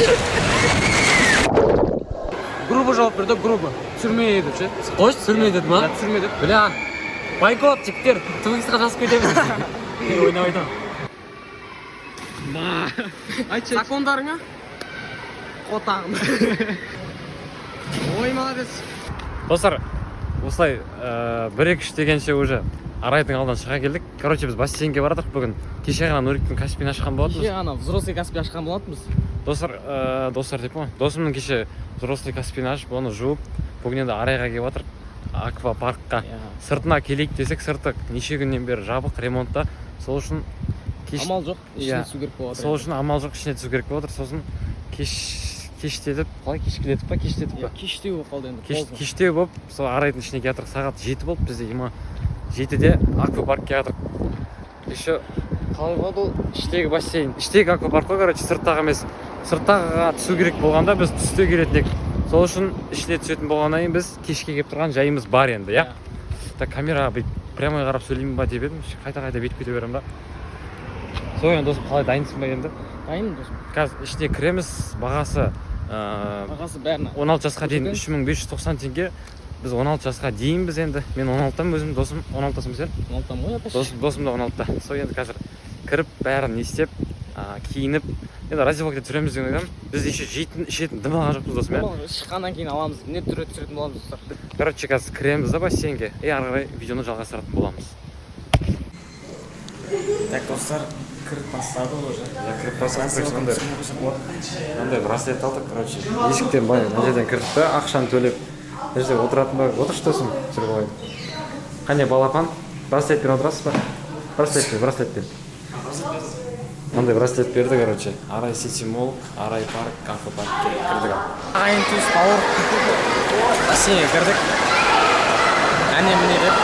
Короче. Грубо жауап берді, грубо. Түсірме деп ше. Қойшы, түсірме деді ма? Түсірме деп. Бля, бойкот, жігіттер, 2Х'қа жазып кетеміз. Мен ойнап айтамын. Айтшы. Закондарыңа? Қотағым. Ой, молодец. Достар, осылай бір екі үш дегенше уже Арайдың алдынан шыға келдік. Короче, біз бассейнге бара жатырмық бүгін. Кеше ғана Нуриктің Каспиін ашқан болатынбыз. Кеше ғана взрослый Каспий ашқан болатынбыз. Достар, достар деп қой. Досымның кеше взрослый Каспиін ашып, оны жуып, бүгін енді Арайға келіп жатыр. Аквапаркқа. Сыртына келейік десек, сырты неше күннен бері жабық, ремонтта. Сол үшін кеш Амал жоқ, ішіне Иә. түсу керек болып Сол үшін амал жоқ, ішіне түсу керек болып отыр. Сосын кештетіп, қалай кешкілетіп па, кештетіп па? Кештеу болып қалды енді. Кеш, Поздно. кештеу болып, сол Арайдың ішіне келе жатырық. Сағат 7 болды бізде, има 7-де аквапаркке келе жатырық. Еще қалай болады ол? Іштегі бассейн, іштегі аквапарк қой, короче, сырттағы емес. Сырттағыға түсу керек болғанда біз түсте келетін едік. Сол үшін ішіне түсетін болғаннан кейін біз кешке келіп тұрған жайымыз бар енді, иә? Так, камераға бүйтіп прямой қарап сөйлеймін ба деп едім, қайта-қайта бүйтіп кете беремін да. Сол енді, досым, қалай, дайынсың ба енді? Дайынмын, досым. Қазір ішіне кіреміз, бағасы Бағасы бәріне. 16 жасқа дейін Көрсетемін. 3590 теңге. Біз 16 жасқа дейінбіз енді. Мен 16-дамын өзім, досым 16-дасың ба сен? 16-дамын ғой, апаш. Досым да 16-да. Сол енді қазір кіріп, бәрін не істеп, киініп, енді раздевалкада түсіреміз деген ойдамын. Біз еще жейтін, ішетін дым алған жоқпыз, досым, иә? Шыққаннан кейін аламыз. Не түрі түсіретін боламыз, достар. Короче, қазір кіреміз да бассейнге, и ары қарай видеоны жалғастыратын боламыз. Так, достар, кіріп бастады уже. Кіріп бастадық, мынандай браслет алдық, короче. Есіктен былай мына жерден кірдік та, ақшаны төлеп, мына жерде отыратын ба? Отыршы, досым, түсіріп алайын. Қане, балапан, браслетпен отырасыз ба? Браслетпен, браслетпен. Мынандай браслет берді, короче. Арай Сити Молл, Арай парк, аквапаркке кірдік ал. Ағайын, туыс, бауыр. Бассейнге кірдік. Әне міне деп.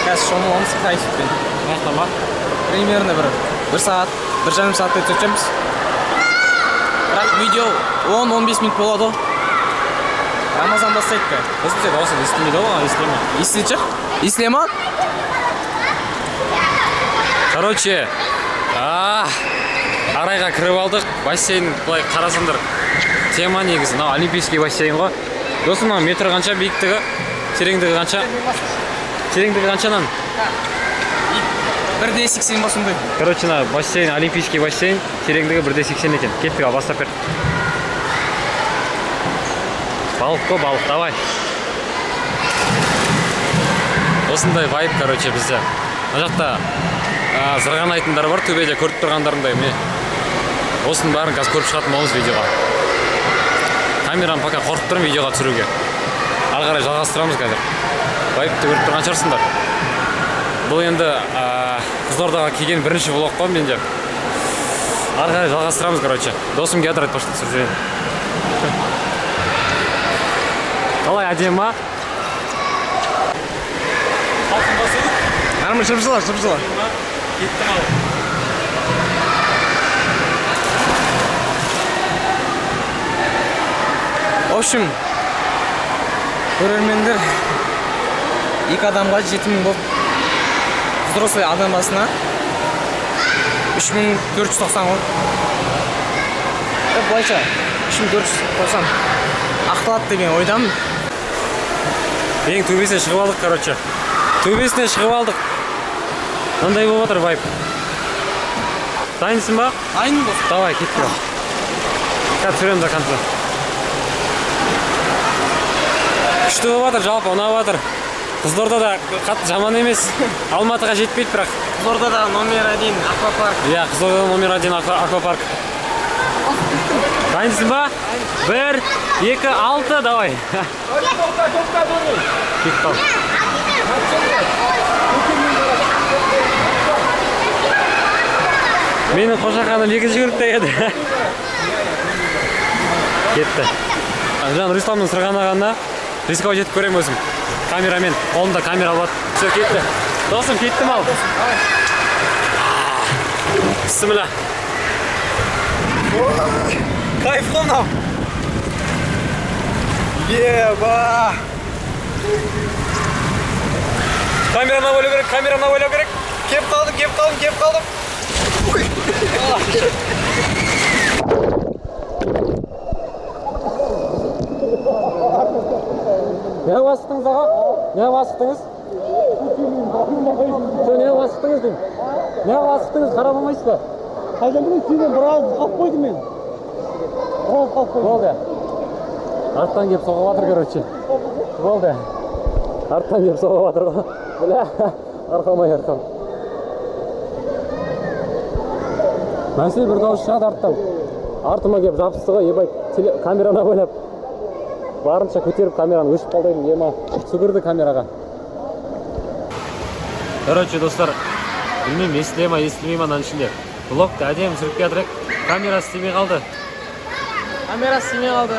Қазір шомыламыз кайфпен. Мына ма? Примерно бір сағат, 1,5 сағаттай түсеміз. Бірақ видео 10-15 минут болады ғой. Рамазан бастайды қазір. Досым, сен дауысың естілмейді ғой, маған естіле ма? Естілетін шығар? Естіле ма? Короче, Арайға кіріп алдық. Бассейн былай қарасаңдар, тема негізі. Мынау олимпийский бассейн ғой. Досым, мынау метр қанша биіктігі? Тереңдігі қанша? Тереңдігі қаншадан? 1,80 ба сондай. Короче, мына бассейн, олимпийский бассейн, тереңдігі 1,80 екен. Кеттік ал, бастап бер. Балық қой, балық, давай. Осындай вайб, короче, бізде. Мына жақта зырғанайтындар бар, төбеде көріп тұрғандарындай. Міне. Осының бәрін қазір көріп шығатын боламыз видеоға. Камераны пока қорқып тұрмын видеоға түсіруге. Ары қарай жалғастырамыз қазір. Вайбты көріп тұрған шығарсыңдар. Бұл енді Қызылордаға келген бірінші влог қой менде. Ары қарай жалғастырамыз, короче. Досым келе жатыр, айтпақшы, түсіріп жіберейін. Қалай, әдемі ма? Салқын ба су? Нормально, жып-жылы, жып-жылы. Кеттім ал. В общем, көрермендер, екі адамға 7000 болып, взрослый адам басына 3490 ғой. Былайша 3490 ақталады деген ойдамын. Ең төбесіне шығып алдық, короче. Төбесіне шығып алдық. Мынандай болып жатыр вайб. Дайынсың ба? Дайынмын, досым. Давай, кеттік ал. Қазір түсіреміз до конца. Күшті болып жатыр, жалпы ұнап жатыр. Қызылордада қатты жаман емес. Алматыға жетпейді бірақ. Қызылордада номер 1 аквапарк. Иә, Қызылордада номер 1 аквапарк. Дайынсың ба? 1, 2, 6, давай. Кеттік ал. Менің қошақаным екінші көлікте еді. Кетті. Жан Рустамның сырғанағанына рисковать етіп көремін өзім. Камерамен, қолымда камера болады. Все, кетті. Досым, кеттім ал. Бісміллә. Кайф қой мынау. Еба! Камераны ойлау керек, камераны ойлау керек. Кеп қалдым, кеп қалдым, кеп қалдым. Неғып асықтыңыз? Жоқ, неғып асықтыңыз деймін. Неғып асықтыңыз, қарап алмайсыз ба? Қайдан білейін, сенен бір ауыз қалып қойдым мен. Бір ауыз қалып қойдым. Болды. Арттан келіп соғып жатыр, короче. Болды. Арттан келіп соғып жатыр ғой. Бля, арқам ай, арқам. Мәселе, бір дауыс шығады арттан. Артыма келіп жабысты ғой, ебать, камераны ойлап. Барынша көтеріп камераны өшіп қалды едім, ема. Сүгірді камераға. Короче, достар, білмеймін, естіле ма, естілмей ма мынаның ішінде. Влогты әдемі түсіріп келе жатыр едік. Камера істемей қалды. Камера істемей қалды.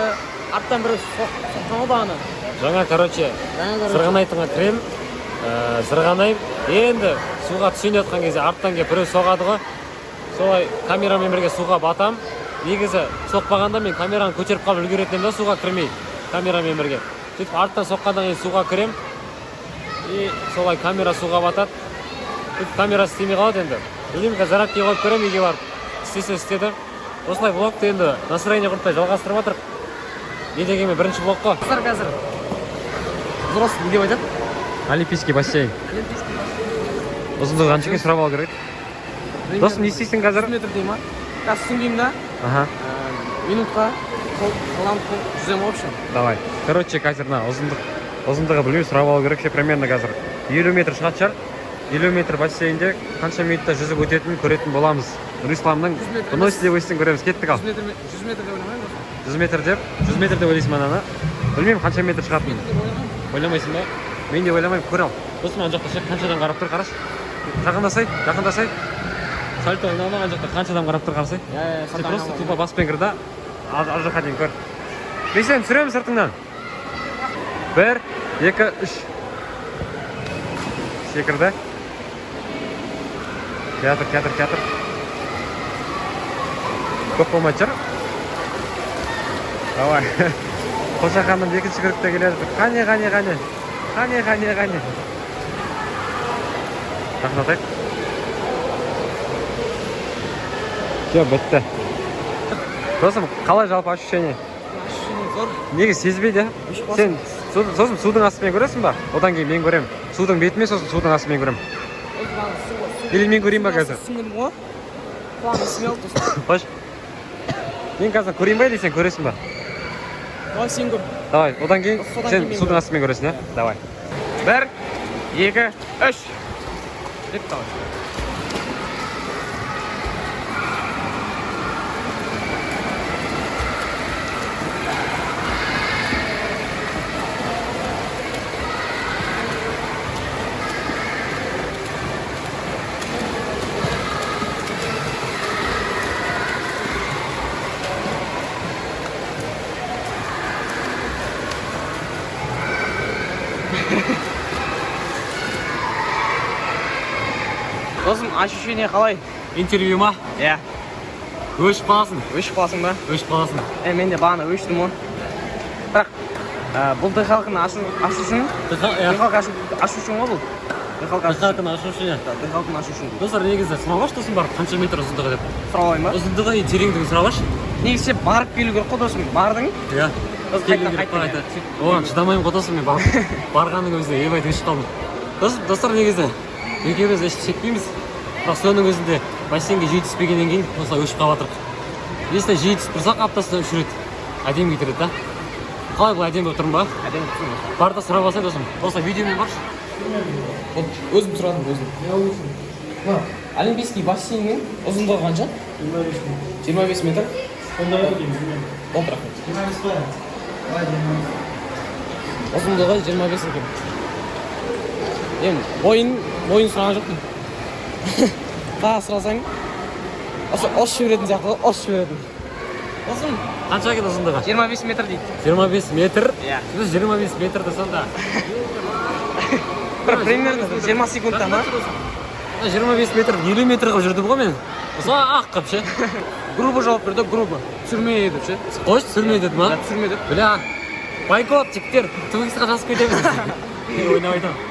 Арттан біреу соққан ғой бағана. Жаңа, короче, Жаңа, короче. Сырғанайтынға кірем, сырғанаймын. Енді суға түсейін деп жатқан кезде арттан келіп біреу соғады ғой. Солай камерамен бірге суға батам. Негізі соқпағанда мен камераны көтеріп қалып үлгеретін едім да, суға кірмей камерамен бірге. Сөйтіп арттан соққаннан кейін суға кірем. И солай камера суға батады. Сөйтіп камера істемей қалады енді. Білмеймін, қазір зарядке қойып көремін үйге барып. Істесе, істеді. Осылай влогты енді настроение құртпай жалғастырып жатырық. Не дегенмен бірінші влог қой. Достар, қазір взрослый не деп айтады? Олимпийский бассейн. Ұзындығы қанша екен, сұрап алу керек. Досым, не істейсің қазір? 100 метр дей ма? Қазір сүңгимін да, Аха, минутқа сол жылдамдықпен жүземін, в общем. Давай. Короче, қазір мына ұзындығы білмеймін, сұрап алу керек ше, примерно қазір 50 метр шығатын шығар. 50 метр бассейнде қанша минутта жүзіп өтетінін көретін боламыз. Нұрисламның 100 метр емес. выносливостін көреміз. Кеттік ал. 100 метр, 100 метр деп ойламаймын, досым. 100 метр деп, 100 метр деп ойлайсың ба ананы? Білмеймін, қанша метр шығатынын. Метр деп ойламаймын. Ойламайсың ба? Мен де ойламаймын, көр ал. Досым, ана жақта ше, қанша адам қарап тұр, қарашы. Жақындасай, жақындасай. Сальто айналма, ана жақта қанша адам қарап тұр, қарасай. Иә, Сен просто тупо баспен кір да, ар жаққа дейін көр. Мен сені түсіремін сыртыңнан. Бір, екі, үш. Секірді. Театр, театр, театр. Көп болмайтын шығар. Давай. Қошақаным екінші кірікте келе жатыр. Қане, қане, қане. Қане, қане, қане. Жақындатайық. Все, бітті. Досым, қалай жалпы ощущение? Ощущение зор. Неге сезбейді? Өшіп қалсың. Сен сосын судың астымен көресің ба? Одан кейін мен көремін. Судың бетімен, сосын судың астымен көремін. Или мен көрейін ба қазір? Сүңгідім ғой. Құлағым естімей қалды, досым. Қош. Мен қазір көрейін ба или сен көресің ба? Давай, сен көр. Давай, одан кейін Содан сен кейін мен судың көремін. астымен көресің, иә? Давай. Бір, екі, үш. Деп, давай. Досым, ощущение қалай? Интервью ма? Иә. Өшіп қаласың. Өшіп қаласың ба? Өшіп қаласың. Е, мен де бағана өштім ғой. Бірақ бұл дыхалканы ашу үшін, дыхалка ашу үшін ғой бұл. Дыхалка ашу үшін. Дыхалканы ашу үшін, иә. Дыхалканы ашу үшін. Достар, негізі сұрап алшы, досым, барып қанша метр ұзындығы деп. Сұрап алайын ба? Ұзындығы и тереңдігін сұрап алшы. Негізі сен барып келу керек қой, досым. Бардың. Иә. Сосын Келу қайтадан керек қой, қайттың, қайта. иә. Оған шыдамаймын ғой, досым, мен барғанның өзінде ебать өшіп қалдым. Достар, негізі екеуміз еш шекпейміз. Бірақ соның өзінде бассейнге жиі түспегеннен кейін осылай өшіп қалып жатырмық. Если жиі түсіп тұрсақ, аптасына 3 рет әдемі кетер еді да. Қалай, бұл әдемі болып тұрмын ба? Әдемі тұрсың, досым. Бар да сұрап алсай, досым. Осылай видеомен баршы. Өзім сұрадым, өзім. Мына олимпийский бассейннің ұзындығы қанша? 25 метр. Болды, рахмет. Ұзындығы 25 екен. Енді бойын сұраған жоқпын. Тағы сұрасаң, осы жіберетін сияқты ғой, осы жіберетін. Досым, Қанша екен ұзындығы? 25 метр дейді. 25 метр. Иә. Біз 25 метрді сонда. Бір примерно бір 20 секундта ма? 25 метр, 50 метр қылып жүрдім ғой мен. Ұзақ қылып ше. Грубо жауап берді, грубо. Түсірме деп ше. Қойшы, түсірме деді ма? Иә, түсірме деп. Бля, бойкот, жігіттер, 2Х'қа жазып кетеміз. Мен ойнап айтамын.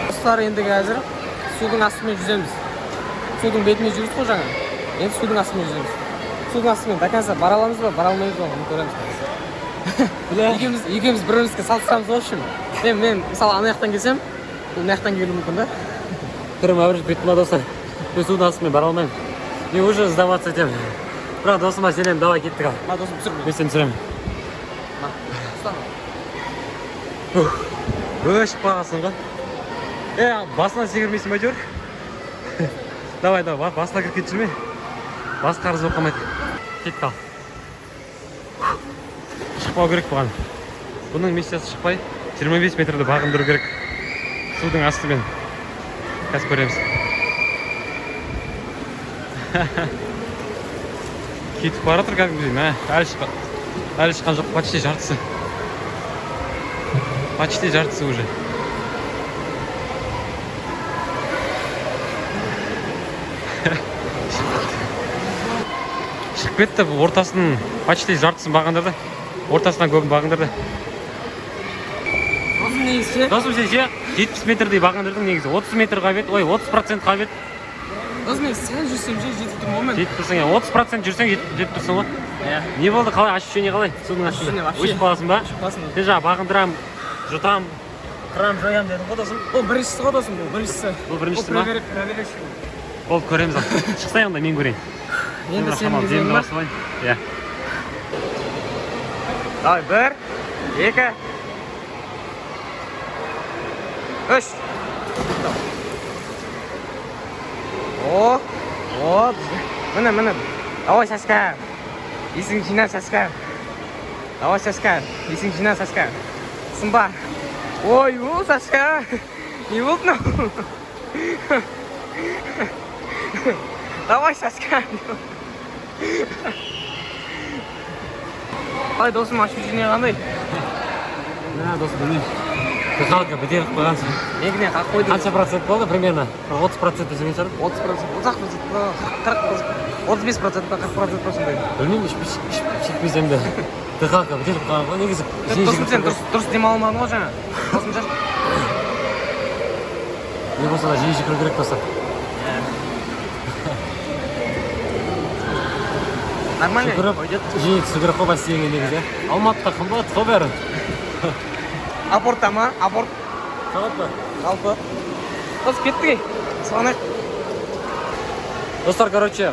Достар, енді қазір Судың астымен жүземіз. Судың бетімен жүрдік қой жаңа. Енді судың астымен жүземіз. Судың астымен до конца бара аламыз ба, бара алмаймыз ба, оны көреміз қазір. Екеуміз бір бірімізге салыстырамыз ғой, в общем. Мен мысалы ана жақтан келсем, бұл мына жақтан келуі мүмкін да. Түрім әбіржіп кетті ма, достар? Мен судың астымен бара алмаймын, мен уже сдаваться етемін, бірақ досыма сенемін. Давай, кеттік ал. Ма, досым, түсір. Мен сені түсіремін. Ма, ұста. Өшіп қалғансың ғой. Е, басынан секірмейсің ба әйтеуір? Давай, давай, басына кіріп кетіп жүрме, бас қарыз болып қалмайды. Кеттік ал. Шықпау керек бұған. Бұның миссиясы шықпай 25 метрді бағындыру керек судың астымен. Қазір көреміз. Кетіп бара жатыр кәдімгідей. Мә, әлі шыққан жоқ. Почти жартысы, почти жартысы уже. Шығып кетті. Ортасын, почти жартысын бағындырды, ортасынан көбін бағындырды. Досым, негізі ше. Досым, сен ше, 70 метрдей бағындырдың негізі, 30 метр қалып еді. Ой, 30% қалып еді. Досым, негізі сәл жүрсем ше, жетіп тұрмын ғой мен. Жетіп тұрсың, иә, 30% жүрсең, жетіп тұрсың ғой. Иә. Не болды, қалай ощущение, қалай судың астында? Ощущение вообще. Өшіп қаласың ба? Өшіп қаласың. Сен жаңа бағындырамын, жұтамын, қырам, жоямын дедің ғой, досым. Бұл біріншісі ғой, досым, бұл біріншісі. Бұл біріншісі ма? Бұл проверяющий. Болды, көреміз. Ал шықсай онда, мен көрейін. Енді сенің шамалы кезегің демді ба? басып алайын, иә. Давай, бір, екі, үш. О, о, міне, міне. Давай, Саска. Есің жина, Саска. Давай, Саска. Есің жина, Саска. Сынба. Ой, о, Саска. Не болды мынау? Давай, Саска. Қалай, досым, ощущение қандай? Мә, досым, білмеймін, дыхалка бітеліп қойғансың. Менікінен қағып қойды. Қанша процент болды примерно? Бір 30% жүрген шығар. 30%, 30-ақ процент па, 40%, 35% па, 40% па, сондай. Білмеймін, ішіп ішпесем де дыхалка бітеліп қалған ғой негізі. Жиі Досым, сен жүгіріп дұрыс демала алмадың ғой жаңа. Досым, жаш. Не болса да жиі жүгіру керек, достар. Нормально. Жүгіріп Пойдет. жиі түсу керек қой бассейнге негізі, иә. Алматыда қымбат қой бәрі. Апортта ма? Апорт. Жалпы. Жалпы. Дос, кеттік, ей. Сығанайық. Достар, короче,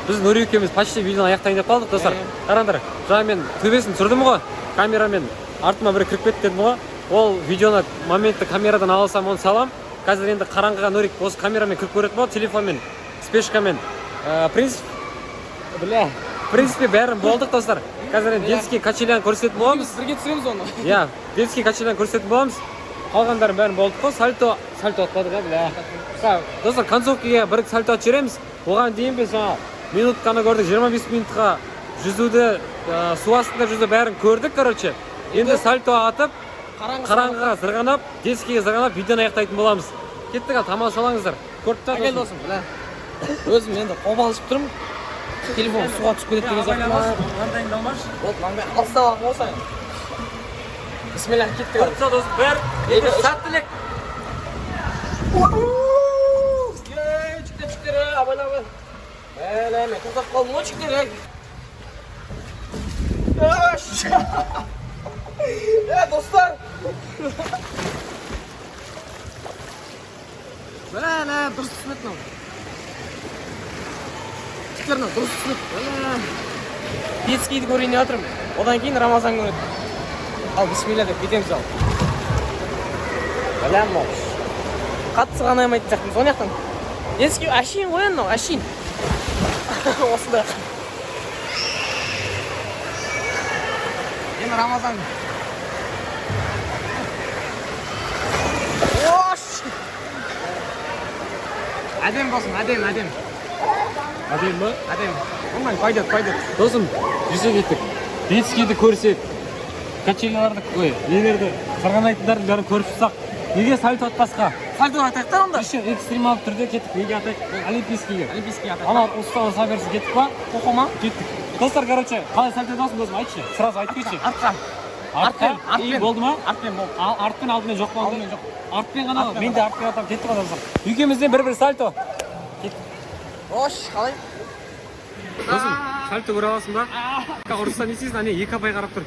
біз Нұри екеуміз почти видеоны аяқтайын деп қалдық, достар. Қараңдар, жаңа мен төбесін түсірдім ғой камерамен, артыма біреу кіріп кетті дедім ғой. Ол видеоны, моментті камерадан ала алсам, оны салам. Қазір енді қараңғыға Нурик осы камерамен кіріп көретін болады, телефонмен, спешкамен. Принцип, бля, в принципе, бәрін болдық, достар. Қазір енді детский качеляны көрсететін боламыз. Бірге түсіреміз оны. Иә, детский качеляны көрсететін боламыз. Қалғандарын бәрін болдық қой. Сальто, сальто атпадық, иә, бля. Так, достар, концовкаға бір сальто атып жібереміз. Оған дейін біз жаңа минутканы көрдік, 25 минутқа жүзуді, су астында жүзу, бәрін көрдік, короче. Енді сальто атып, Қараңғы. қараңғыға зырғанап, детскийге зырғанап, видеоны аяқтайтын боламыз. Кеттік ал, тамашалаңыздар. Көріп тұр. Әкел, досым, бля. Өзім енді қобалжып тұрмын. Телефон суға түсіп кетеді деген сияқты ма? Маңдайыңды алмашы. Болды, маңдай алыстап алған ғой саған. Бисмилля, кеттік ал. Көріп досым, бір, Екі, екі, үш. Сәттілік. Ей, жігіттер, жігіттер, ей, абайла, абайла. Бәле, мен тоқтап қалдым ғой, жігіттер, ей. Аш! Е, достар! Бәле, дұрыс түсмеді мынау. Жігіттер, мынау дұрыс түсмеді. Бәле. Детскийді көрейін деп жатырмын. Одан кейін Рамазан көреді. Ал, бисмилля деп кетеміз ал. Бәле, мынау. Қатты сырғанай алмайтын сияқтымыз ғой мына жақтан. Детский әшейін ғой енді мынау, әшейін. Осындай. Енді Рамазан. Ош! Әдем болсын, әдем, әдем. Әдемі ма? Әдем. Нормально, пойдет, пойдет. Досым, жүзе кеттік. Детскийді көрсек, качеляларды, ой, нелерді, сырғанайтындардың бәрін көріп шықсақ, неге сальто атпасқа? Сальто атайық та онда. Еще экстремал түрде кеттік. Неге атайық? Олимпийскийге. Олимпийский атайық. Ана ұста ұрса берсін, кеттік па? Қоқо ма? Кеттік. Достар, короче, қалай сальто атасың, досым, айтшы. Сразу айтып кетші. Артқа. Артқа? Артпен. И болды ма? Артпен болды. Ал артпен, алдымен жоқ па? Алдымен жоқ. Артпен ғана. Артпен Мен де артпен атамын. Кеттік ғой, достар. Екеумізден бір бір сальто. Ош, қалай? Досым, сальто көре аласың ба? Ұрысса не істейсің? Әне, екі апай қарап тұр.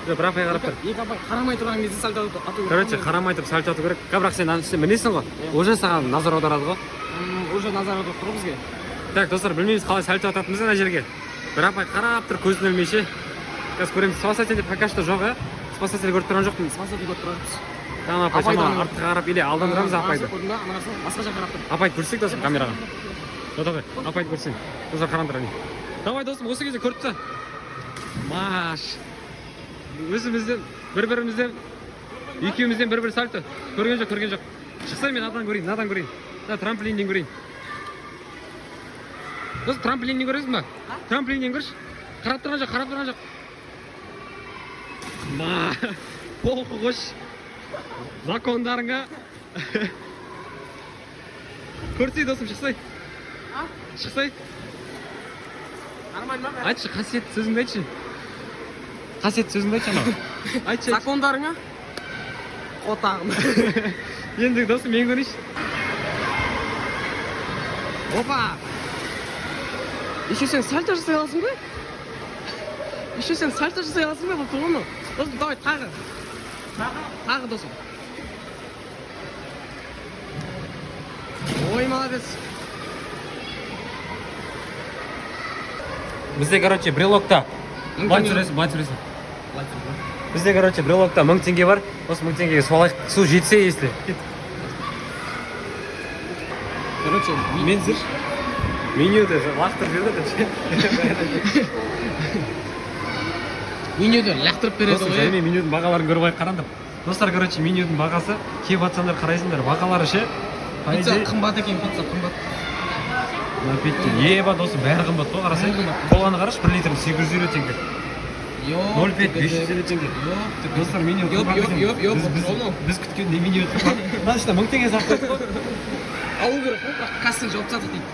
Жоқ, бір апай қарап тұр. Екі апай қарамай тұрған кезде сальто ату керек. Короче, қарамай тұрып сальто ату керек. Бірақ сен ана үстіне мінесің ғой. Уже саған назар аударады ғой. Уже назар аударып тұр бізге. Так, достар, білмейміз қалай сальто ататынымызды ана жерге. Бір апай қарап тұр, көзін ілмей ше. Қазір көреміз. Спасатель пока что жоқ, ә? Спасатель көріп тұрған жоқпын. Спасатель көріп тұрған жоқпыз. Ана апай Апайды шамалы ана- артқа қарап или алдандырамыз апайды. Көрдің ба? Ана қарасаң, басқа жаққа қарап тұр. Апайды көрсек, досым, камераға. Жоқ, давай, апайды көрсең. Достар, қараңдар, әне. Давай, досым, осы кезде көріп таста. Маш. Өзімізден, бір-бірімізден, екеумізден бір-бір сальто. Көрген жоқ, көрген жоқ. Шықсай, мен адан көрейін, мынадан көрейін. Мына трамплиннен көрейін. Досым, трамплиннен көресің ба? Трамплиннен көрші. Қарап тұрған жоқ, қарап тұрған жоқ. Ма, похуй қойшы. Закондарыңа. Көрсей, досым, шықсай. Шықсай. Нормально ма? Айтшы, қасиетті сөзіңді айтшы. Қасиетті сөзіңді айтшы анау. Айтшы, айтшы. Закондарыңа қотағым. Енді, досым, мен көрейінші. Опа! Еще сен сальто жасай аласың ба? Еще сен сальто жасай аласың ба? Болып тұр ғой мынау. Досым, давай тағы. Тағы, досым. Ой, молодец. Бізде, короче, брелокта. Былай түсіресің, былай түсіресің. Бізде, короче, брелокта 1000 теңге бар. Осы 1000 теңгеге су алайық. Су жетсе, если. Короче, Мен түсірші. Менюді лақтырып жіберді деп ше. Менюді лақтырып береді Досым, ғой. жаймен менюдің бағаларын көріп алайық, қараңдар. Достар, короче, менюдің бағасы, келіп жатсаңдар, қарайсыңдар, бағалары ше. По Пицца идее, қымбат екен, пицца қымбат. Напитки. Еба, досым, бәрі қымбат қой, қарасай. Бәрі қымбат. Коланы қарашы, 1 литрін 850 теңге. 0,5 550 теңге. Достар, меню Йоп, қымбат йоп, екен. йоп, йоп, Біз оны. біз күткендей меню қымбат. Мына ішінде 1000 теңге салып қойдық қой. Алу керек қой, бірақ кассаны жауып тастадық дейді.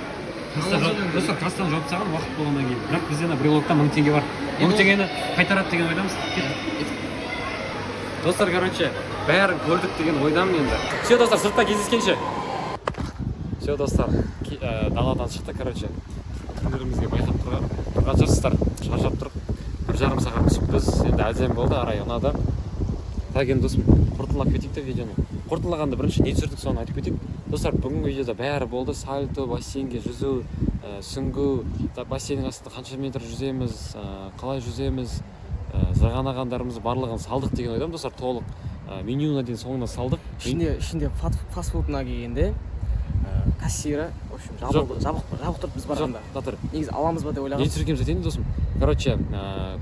Достар, кассаны жауып тастаған уақыт болғаннан кейін. Бірақ бізде ана брелокта 1000 теңге бар. 1000 теңгені қайтарады деген ойдамыз. Достар, короче, бәрін көрдік деген ойдамын енді. Все, достар, сыртта кездескенше. Все, достар, даладан шықтық, короче. Түрлерімізге байқап тұрған шығарсыздар. Шаршап тұрып, 1,5 сағат түсіппіз. Енді әдемі болды, арай ұнады. Так, енді, досым, қорытындылап кетейік те видеоны. Қорытындылағанда бірінші не түсірдік, соны айтып кетейік. Достар, бүгінгі видеода бәрі болды. Сальто, бассейнге жүзу, сүңгу, бассейннің астында қанша метр жүземіз, қалай жүземіз, зырғанағандарымыз барлығын салдық деген ойдамын, достар, толық. Менюна дейін соңына салдық. Ішінде фастфудына келгенде кассирі, в общем, жабылды, жабық, жабық тұрды біз барғанда. Жоқ, тұр. Негізі аламыз ба деп Не ойлағанбыз. түсіргенімізді айтайын, досым. Короче,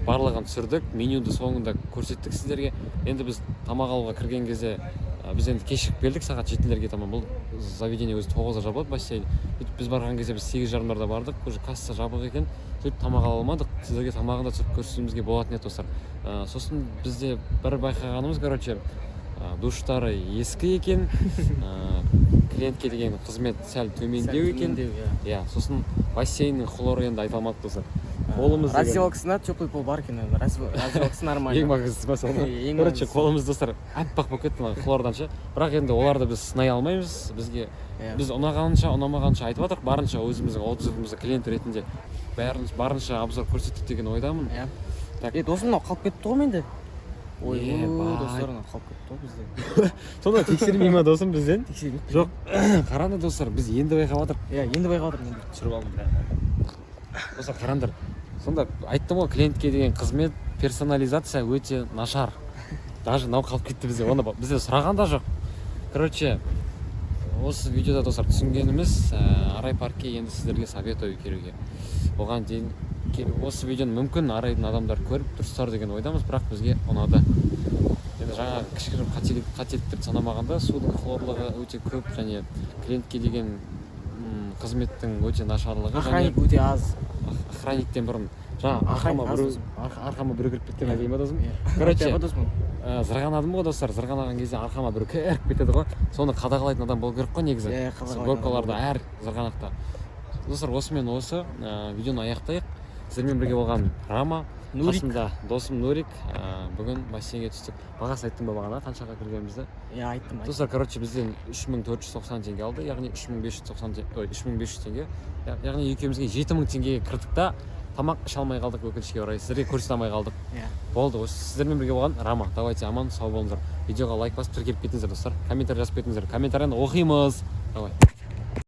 барлығын түсірдік, менюді соңында көрсеттік сіздерге. Енді біз тамақ алуға кірген кезде, біз енді кешігіп келдік, сағат 7-лерге таман. Бұл заведение өзі 9-да жабылады, бассейн. Сөйтіп біз барған кезде, біз 8:30-дарда бардық, уже касса жабық екен. Сөйтіп тамақ ала алмадық. Сіздерге тамағын да түсіріп көрсетуімізге болатын еді, достар. Сосын бізде бір байқағанымыз, короче, душтары ескі екен, клиентке деген қызмет сәл төмендеу екен. Төмендеу, иә. Иә, сосын бассейннің хлоры енді айта алмадық, достар. Қолымыз деген- Раздевалкасында теплый пол бар екен енді, раздевалкасы нормально. Ең маңыздысы ба сол? Ең Короче, маңыздысы. қолымыз, достар, аппақ болып кетті мына хлордан ше. Бірақ енді оларды біз сынай алмаймыз. Бізге Иә. біз ұнағанынша, ұнамағанша айтып жатырық, барынша өзіміздің отзывымызды клиент ретінде бәрін барынша обзор көрсеттік деген ойдамын. Иә. Так. Е, досым, мынау қалып кетті ғой менде. Ой, Ебать. достар, мынау қалып кетті ғой бізде. Сонда тексермей ма, досым, бізден? Тексермейді. Жоқ, қараңдар, достар, біз енді байқап жатырмық. Иә, енді байқап жатырмын енді. Түсіріп алдым. Достар, қараңдар, сонда айттым ғой, клиентке деген қызмет, персонализация өте нашар. Даже мынау қалып кетті бізде, оны бізде сұраған да жоқ. Короче, осы видеода, достар, түсінгеніміз, Арай паркке енді сіздерге советую келуге. Оған дейін осы видеоны мүмкін Арайдың адамдар көріп дұрыстар деген ойдамыз, бірақ бізге ұнады. Енді жаңа кішігірім қателіктерді санамағанда, судың хлорлығы өте көп және клиентке деген қызметтің өте нашарлығы және Охранник өте аз. Охранниктен бұрын жаңа арқама Охранник аз біреу досым. Арқама біреу кіріп кеткен, айтайын ба, досым? Иә. Короче, Айтпай досым. Зырғанадым ғой, достар. Зырғанаған кезде арқама біреу кіріп кетеді ғой. Соны қадағалайтын адам болу керек қой негізі. Иә, қадағалайтын адам Горкаларда, болу әр зырғанақта. Достар, осымен осы видеоны аяқтайық. Сіздермен бірге болған Рама. Нурик. Қасымда досым Нурик. Бүгін бассейнге түстік. Бағасын айттың ба бағана, қаншаға кіргенімізді? Иә, айттым, айттым. Достар, короче, бізден 3490 теңге алды, яғни 3590 ой, 3500 теңге. Яғни екеумізге 7000 теңгеге кірдік та, тамақ іше алмай қалдық, өкінішке орай. Сіздерге көрсете алмай қалдық. Иә. Болды, осы сіздермен бірге болған Рама. Давайте, аман сау болыңыздар. Видеоға лайк басып, тіркеліп кетіңіздер, достар. Комментарий жазып кетіңіздер. Комментарияны оқимыз. Давай.